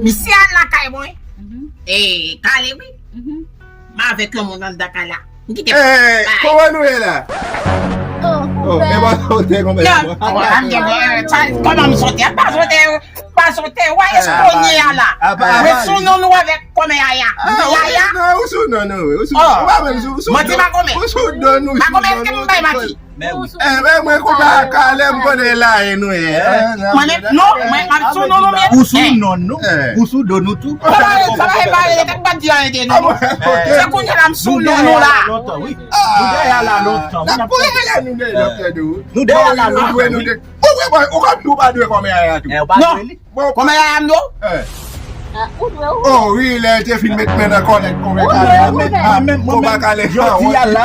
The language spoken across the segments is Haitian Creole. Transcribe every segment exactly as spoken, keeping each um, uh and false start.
Misye al lakay mwen. E, kale wi. M avèk yon moun anndan kay la. M kite. Eh, kòman nou ye la? Oh, e pa sote kòman? Kòman m sote? Pa sote, pa sote. Wè, eskonye a la. Mwen sou non nou avèk kòmè Yaya. Yaya. Non, ou sou non nou, ou sou non. Ou pa menm sou, ou sou non. Manti pa kòmè. Ou sou non nou. Pa kòmè, èske m bay manti? Men wi. Eh, men mwen konpa kale m konnen la e nou ye. Mwen menm, non, mwen, m ap sou non nou, men. Ou sou non nou, ou sou do nou tou. Sa va, sa va, e pa, e pa di anyen de non nou. Se kounye a la m sou non nou la. Lontan, wi. Nou dèyè la lontan. N ap konnen la nou dèyè lontan tou. Nou dèyè la lontan, wi. Ou wè, ou pa, ou pa dwe kòmè Yaya tou. Eh, ou pa dwe li. Bon, kòmè Yaya m yo? Eh. Ah, ou dwe, ou. Oh, wi, lè te fin met men nan kòlèt, kòmè Yaya. Ou dwe, ou dwe. Mwen menm, mwen menm, jodi a la,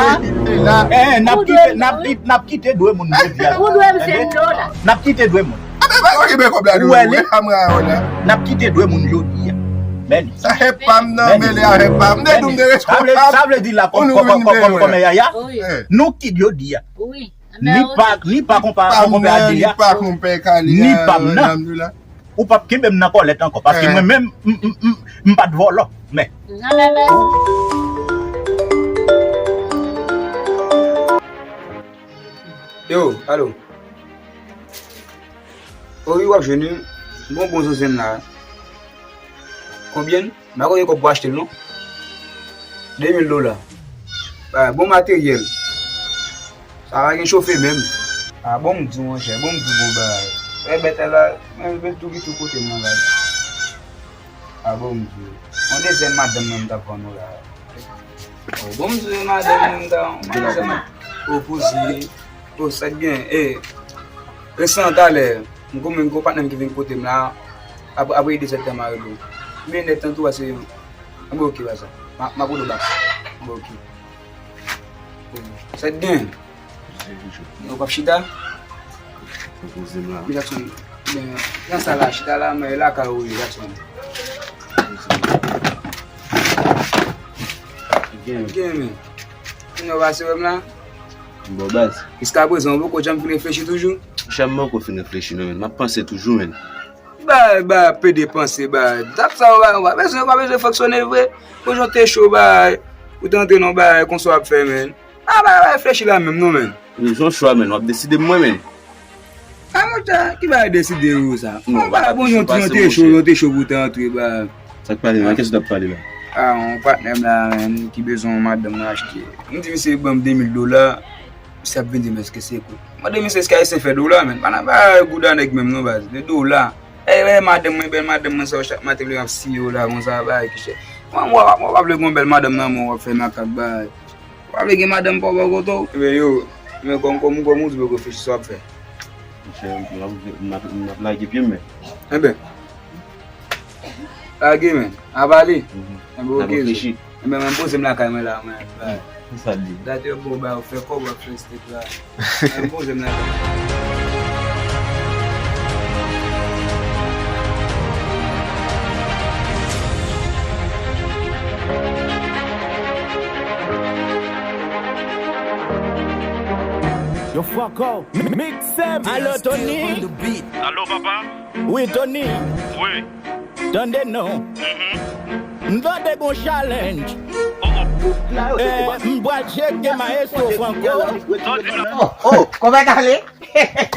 eh, n ap kite, n ap, n ap kite dwe moun jodi a la. Ou dwe, misye m do la. N ap kite dwe moun. Ou wè li? N ap kite dwe moun jodi a. Men li. Sa hèp pa m nan, men li a hèp pa m. M te di w m te responsab. Sa vle, sa vle di la, kòm, kòm, kòm, kòm, kòmè Yaya, nou kit jodi a. Wi. Ni pa, ni pa konpa, konpa Adya, ni pa m nan. Ou p ap kenbe m nan kòlèt ankò, paske mwen menm, m, m, m, m pa t vòlò. Men. Yo, alo. O wi, w ap jwenn wi. Bon, bon zanzenn la. Konbyen? M pa konn kòb pou achte l non. De mil dola. Ba, bon materyèl. Sa pa gen chofe menm. A bon m di w monchè, bon m di w bon bagay. Wè bèt la, men bèt tou ki tou kote m nan la. A bon m di w. Yon dezyèm madanm nan m t ap vann ou la. O, bon m di w madanm nan m t ap vann ou la. O poze. O sa k gen. E, resan talè. M gwo, m gwo patnè m ki vin kote m la. Apre, apre dezèt tan m a rele w. Men nèt tan tou a se yon. Anben oke, pa sa. M a, m ap rele w bak. Anben oke. Sa k gen? Ou p ap chita? Poze m la. Jackson, men, nan sa la, chita la, men lakay ou ye, Jackson. Gen. Gen, men. Kounya w pase wè m la? Bon, baz. Jiskaprezan, ou poko janm fin reflechi toujou? Janm m poko fin reflechi, non, men. M ap panse toujou, men. Bay, bay, pede panse, bay. Zam sa yo, bay, ou pa bezwen, ou pa bezwen fonksyone vre. Bon, jan w te cho, bay. Ou te antre nan bagay konsa w ap fè, men. A, bay, bay, reflechi la menm, non, men. Wi, se yon chwa, men. W ap deside mwen, men. A, monchè, ki bagay deside ou sa? Non, bay, bon, jan w te cho, jan w te cho pou w te antre, bay. Sa k pale la? Kiyès w t ap pale la? A, yon patnè m la, men, ki bezwen yon madanm nan achte. M di misye ban m de mil dola. Misye ap vin di m èske se kou. Mande misye èske ayisyen fè dola, men. Pa nan bagay gouda nèg menm non, baz. De dola. E, e, madanm mwen, bèl madanm mwen sa yo chak maten leve ap siye yo la konsa, bagay ki chè. Mwen, mwen, mwen pa vle gen bèl madanm nan, mwen w ap fè makak bagay. W ap vle gen madanm pa w bò kote w. Ebyen, yo, men kòm, kòm, kòm ou di w reflechi sa w ap fè. Monchè, m ap, m ap, m ap lage pye m, men. Enben. Lage, men. A pale. Enben, oke. Enben, mwen poze m lakay mwen la, mwen. Sa l di? Dat yo bon, ba, ou fè kòb, w ap fè steak la. Mwen poze m lakay. Yo, fuck off. Mix em. Alo, Tony. Alo, papa. Wi, Tony. Wi. Tande non. M tande gon challenge. Eh, m pral tcheke maestro Franco. Oh, oh, kòman kale?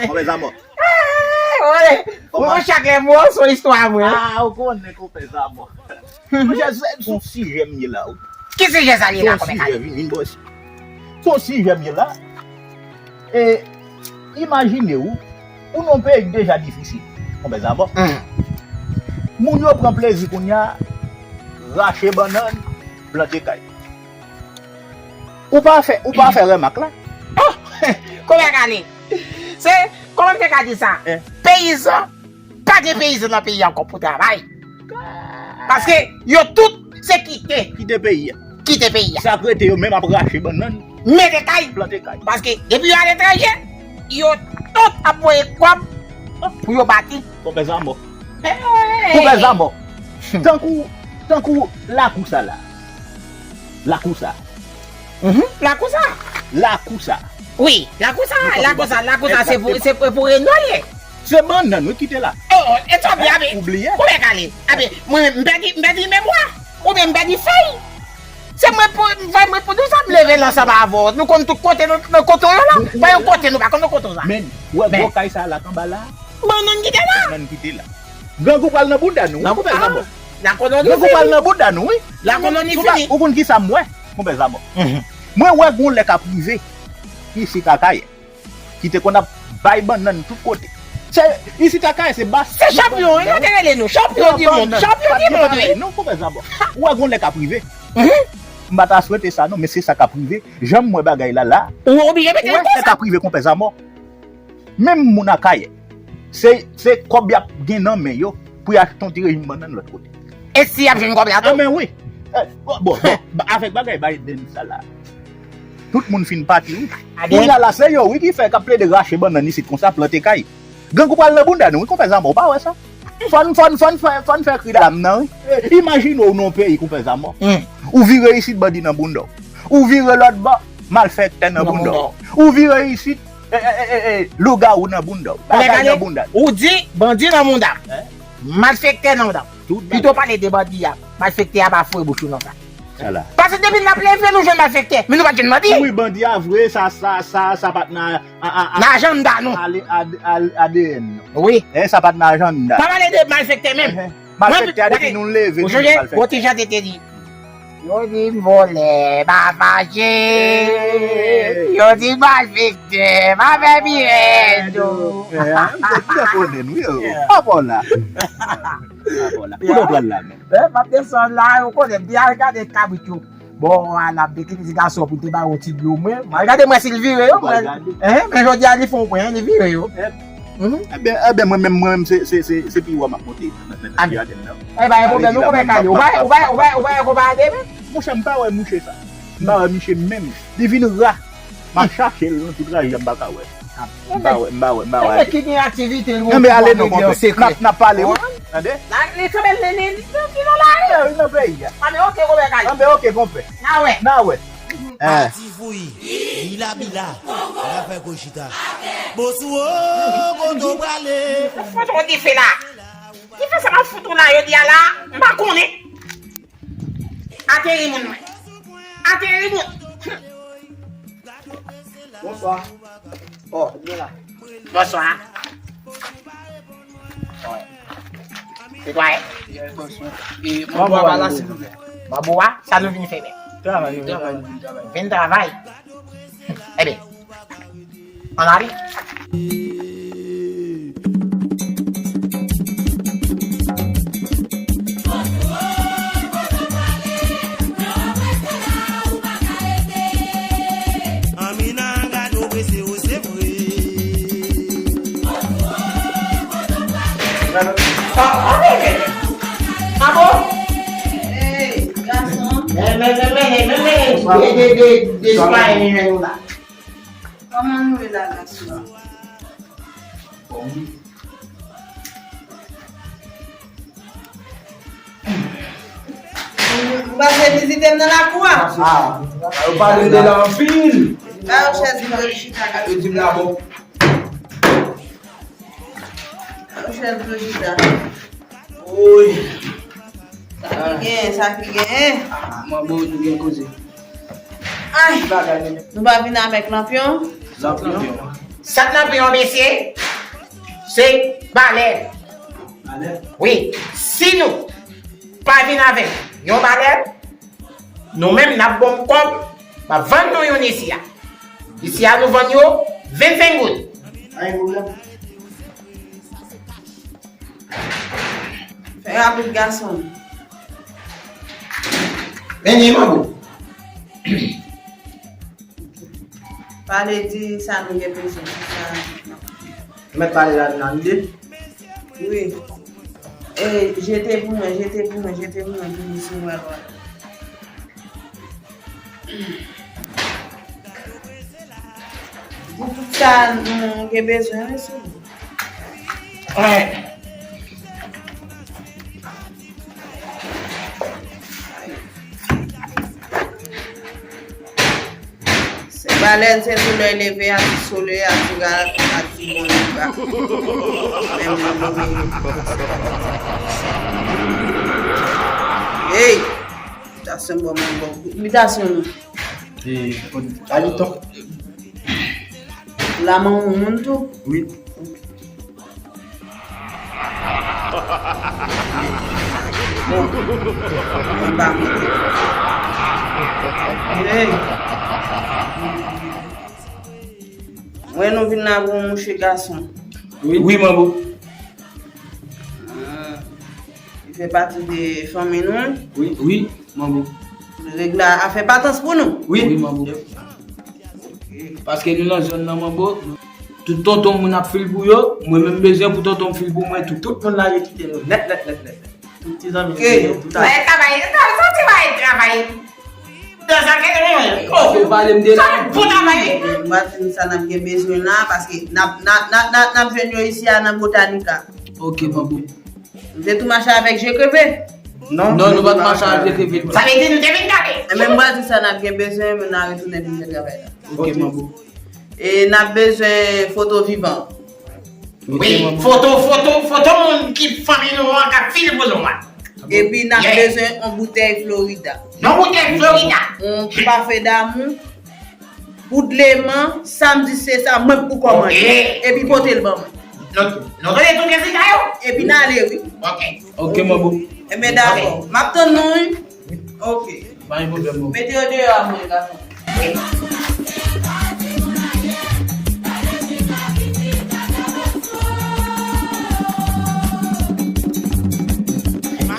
Kòman zamò? Ou konnen, chak lè mwen se yon istwa vre. Ah, ou konnen kòman zamò. Monchè, se yon sijè m ye la, wi. Ki sijè sa ye la, kòman kale? Se yon sijè, vin, vin, bòs. Se yon sijè m ye la. E imajine w, ou nan yon peyi ki deja difisil. Konpè sa bon? Moun yo pran plezi kounye a, rache bannann, plante kay. Ou pa fè, ou pa fè remak la? Oh! Konpè kale. Se, kòman m te ka di sa? Peyizan, pa gen peyizan nan peyi a ankò pou travay. Paske yo tout se kite. Kite peyi a. Kite peyi a. Sa k rete yo menm ap rache bannann. Mete kay. Plante kay. Paske depi yo aletranje, yo tout ap voye kòb pou yo bati. Konpè sa mò. Konpè sa mò. Tankou, tankou lakou sa la. Lakou sa. Lakou sa. Lakou sa. Wi, lakou sa, lakou sa, lakou sa, se pou, se pou Renyo l ye. Se bannann, wi, ki te la. Oh, oh, e sa w di, abe, ou bliye? Kouman e ka ale? Abe, mwen, m pèdi, m pèdi memwa. Oubyen m pèdi fèy. Se mwen pou, m fè mwen pou nou sa m leve l ansanm avè w. Nou konn tout kote, nou, nou kote yo la. Pa yon kote nou pa konn, nou kote sa. Men, ou wè gwo kay sa la k anba la? Bannann ki te la. Bannann ki te la. Grangou pral nan bounda nou, wi, konpè Zanbò. Grangou pral nan bounda nou, wi. Lakoloni fini. Ou konn ki sa m wè, konpè Zanbò? Mwen wè gon lè k ap rive isit Akayè, ki te konn ap bay bannann tout kote. Se, isit Akayè se bas. Se chanpyon, yo te rele nou. Chanpyon di mond. Chanpyon di mond, wi. Non, konpè Zanbò. Ou wè gon lè k ap rive. M pa ta swete sa, non, men se sa k ap rive. Jan m wè bagay la la. Ou oblije mete l konsa. Ou wè sa k ap rive, konpè Zanbò. Menm moun Akayè, se, se kòb y ap gen nan men yo pou y achte yon ti rejim bannann lòt kote. E si y ap jwenn kòb la tou? Anben wi. Eh, bon, bon, bon, avèk bagay Biden sa la, tout moun fin pati, wi. Kounye a la, se yo, wi, ki fè k ap plede rache bannann isit konsa, plante kay. Grangou pral nan bounda nou, wi, konpè Zanbò, ou pa wè sa? Fò n, fò n, fò n fè, fò n fè kri dam nan, wi. Eh, imajine w nan yon peyi, konpè Zanbò. Ou vire isit, bandi nan bounda w. Ou vire lòt bò, malfektè nan bounda w. Ou vire isit, eh, eh, eh, eh, eh, lougawou nan bounda w. Bagay nan bounda w. Ou di bandi nan bounda m. Malfektè nan bounda m. Pito pale de bandi a. Malfektè a pa foure bouch ou nan sa. Paske depi n ap leve, nou jwenn malfektè. Men nou pa t jwenn bandi. Wi, bandi a vre, sa, sa, sa, sa pa t nan, a, a, a, nan ajanda nou. ADN nou. Wi. Eh, sa pa t nan ajanda. Pa pale de malfektè menm. Malfektè a depi nou leve, nou malfektè. Ou sonje, Gwo Ti Jan te, te di, yo di m vòlè, m ap fache. Yo di m malfektè, m ap fè pirèd. Eh, m te, m te konnen, wi, oh. Papa w la. Papa w la. Pou nou pran la, men. Eh, m ap desann la, ou konnen, m te al gade kabrit yo. Bò a la, m te kite ti gason pou l te ba yo ti dlo mwen. M al gade mwen si l vire yo, mwen. Eh, men jodi a, li fè yon pwen, li vire yo. Ebyen, ebyen, mwen menm, mwen menm, se, se, se, se pi wo m ap monte nan, nan, nan jaden nan. Eh, pa gen pwoblèm, nou konpè kale. Ou pa, ou pa, ou pa, ou pa, ou pa ade, men. Monchè, m pa wè mouche sa. M pa wè miche menm. Li vin ra. M ap chache l nan tout raje a, m pa ka wè. M pa wè, m pa wè, m pa wè. Ki gen aktivite, l. Anben, ale non, konpè. N ap, n ap pale, wi. Tande? La, li sanble li, li, li, li nan lari. Wi, nan peyi a. Anben, oke, konpè, kale. Anben, oke, konpè. N a wè. N a wè. Pati fouy, bila bila, n a fè kou chita. Bosou, o, kote w prale? Ou fout yon dife la. Dife sa m ap fout ou la, yo di a la, m pa konnen. Ateri moun mwen. Ateri moun. Bonswa. Oh, li la. Bonswa. Sitwayen. Yes, bonswa. E, manbo a pa la, silvouplè. Manbo a, sa nou vin fè menm? Travay, travay, travay. Vin travay. Ebyen, ann ale. Anmina, gade w prese w, se vre. Ah, ah, men, men. Ah bon? Hey, gason. Men, men, men, men, men, men, de, de, de, de, sitwayen li jwenn ou la. Kòman nou ye la, gason? Ou pase vizite m nan lakou a? Ah, yo pale de la anpil. Ba yo chèz pou yo chita, gason. Yo di m la bon. Ba yo chèz pou yo chita. Woy. Sa ki gen, sa ki gen. Ah, manbo, nou gen koze. Ay, nou pa vin avèk lanpyon? Lanpyon. Sa k lanpyon, mesye, se balè. Balè? Wi, si nou pa vin avèk yon balè, nou menm n ap ba w kòb, m ap vann nou youn isi a. Isi a nou vann yo vennsenk goud. Pa gen pwoblèm. Fè rapid, gason. Men li manbo. Pale, di sa nou gen bezwen. Sa nou mèt pale la nan lide. Wi. E, jete pou mwen, jete pou mwen, jete pou mwen, pou misye wè lwa. Pou tout sa nou gen bezwen, wi, sou. Se Talè se solèy leve a, ti solèy a, ti ral a, ti bon yoga. Menm jan nou ye. Hey! Imitasyon bon, bon, bon. Imitasyon nou. E, Aliton. Laman ou moun tou? Wi. Bon. Mwen pa mwen. Hey. Mwen nou vin la pou mouche gason. Wi, wi, manbo. Ah, li fè pati de fanmi nou? Wi, wi, manbo. Règ la, afè patans pou nou? Wi, wi, manbo. Ok. Paske nou nan zòn nan, manbo. Tout tonton moun ap fil pou yo, mwen menm bezwen pou tonton m fil pou mwen tou. Tout moun lage kite nou nèt, nèt, nèt, nèt. Tout ti zanmi yo, tout a. Bay travay, sa, sa ti bay travay. Nan sa ke, oh, yo pale m de sa bon travay. Mwen di nou sa n ap gen bezwen la, paske n ap, n ap, n ap, n ap, n ap jwenn yo isi a nan Botanica. Ok, manbo. Nou te tou mache avèk je kreve? Non, non, nou pa t mache avèk je kreve. Sa vle di nou te vin gade. E menm mwen di sa n ap gen bezwen, men n a retounen vin fè travay la. Ok, manbo. E n ap bezwen foto vivan. Wi, foto, foto, foto moun ki fanmi nou an k ap fil pou nou an. Epi n ap bezwen yon boutèy Florida. Yon boutèy Florida. Yon pafe damou. Poudleman, samdi se sa, mwen pou kòmande. Ok. Epi pote l ban mwen. Nou, nou tande tout rezilta yo? Epi n ale, wi. Ok. Ok, manbo. Enben, dakò. Ok. M ap tann nou, wi. Ok. Pa gen pwoblèm, manbo. Mete yo deyò a mwen, gason.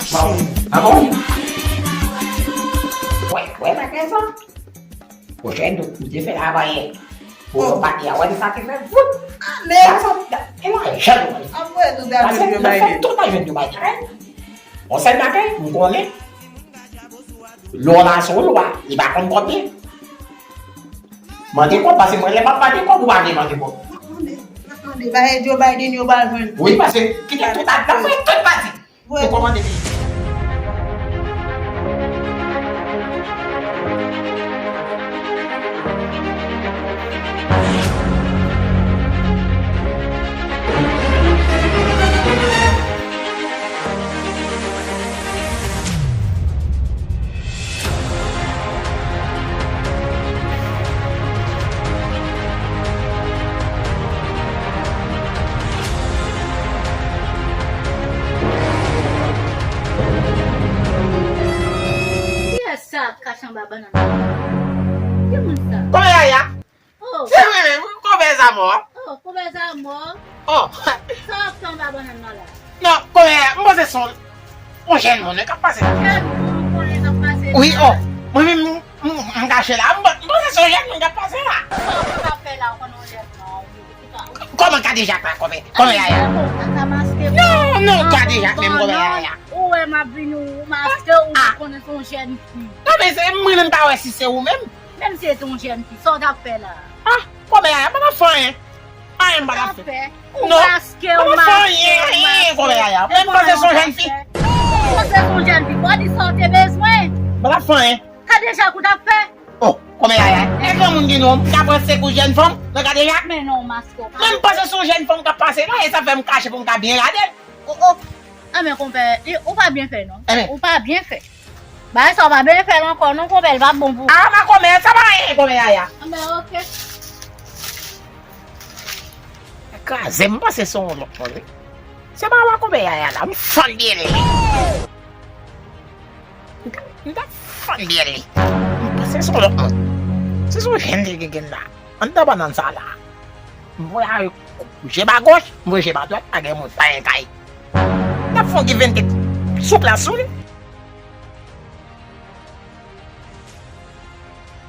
Bon. Ah bon? Wè, wè, maten sa. Pwochèn, nou te fè travay pou nou pati a, wè sa te fè vout. Ah, men. Sa, sa, e la, jan nou. Apre nou gade Joe Biden. Tout a jwenn Joe Biden. On sèl bagay, m konnen. Lwa la se yon lwa, li pa konn kòb li. Mande kòb, paske mwen, lè m ap mande kòb, ou pa vle mande kòb. Mande, mande, bagay Joe Biden yo pral jwenn. Wi, paske kite tout a, n ap fè tout pati. Pou kòmande peyi. Kiyès sa k ap kache anba bannann nan? Ki moun sa? Kòmè Yaya. Oh. Se vre, wi, kòmè Zamò. Oh, kòmè Zamò. Oh. Sa w ap fè anba bannann nan la? Non, kòmè Yaya, m panse se yon, yon jèn moun, wi, k ap pase. Jèn moun, ou konnen k ap pase la? Wi, oh. Mwen menm, m, m, m kache la. M, m panse se yon jèn moun k ap pase la. Sa w ap fè la, ou konnen yon jèn moun. Kòman Kadejak la, kòmè, kòmè Yaya? Non, non, Kadejak menm, kòmè Yaya. Ou wè m ap vini, ou maske, ou konnen se yon jèn fi. Non, men se mwen menm pa wè si se ou menm. Menm si se yon jèn fi, sa w t ap fè la? Ah, kòmè Yaya, m pa t ap fè anyen. Anyen m pa t ap fè. Ou maske, ou maske, ou maske. Kòmè Yaya, menm panse se yon jèn fi. Ou panse se yon jèn fi, fò di sa w te bezwen. M pa t ap fè anyen. Kadejak ou t ap fè? Oh, kòmè Yaya. E granmoun ki nou, m ta pran sekou jèn fanm nan Kadejak. Men non, maske w pa. Men m panse se yon jèn fanm k ap pase la, e sa fè m kache pou m ka byen gade l. Oh, oh. Anben, konpè, ou pa byen fè, non. Ou pa byen fè. Bagay sa w pa byen fè l ankò, non, konpè, l p ap bon pou ou. Ah, ma kòmè, sa pa anyen, kòmè Yaya. Anben, ok. Kraze, m panse se yon lòt moun, wi. Se pa wa kòmè Yaya la, m fann byen li. M t ap fann byen li. M panse se yon lòt moun. Se sou jèn li gen la. Anndan bannann sa la. M voye je pa goch, m voye je pa dwat, pa gen moun, pa gen kay. M t ap fè yon ki vennde sou plas sou li.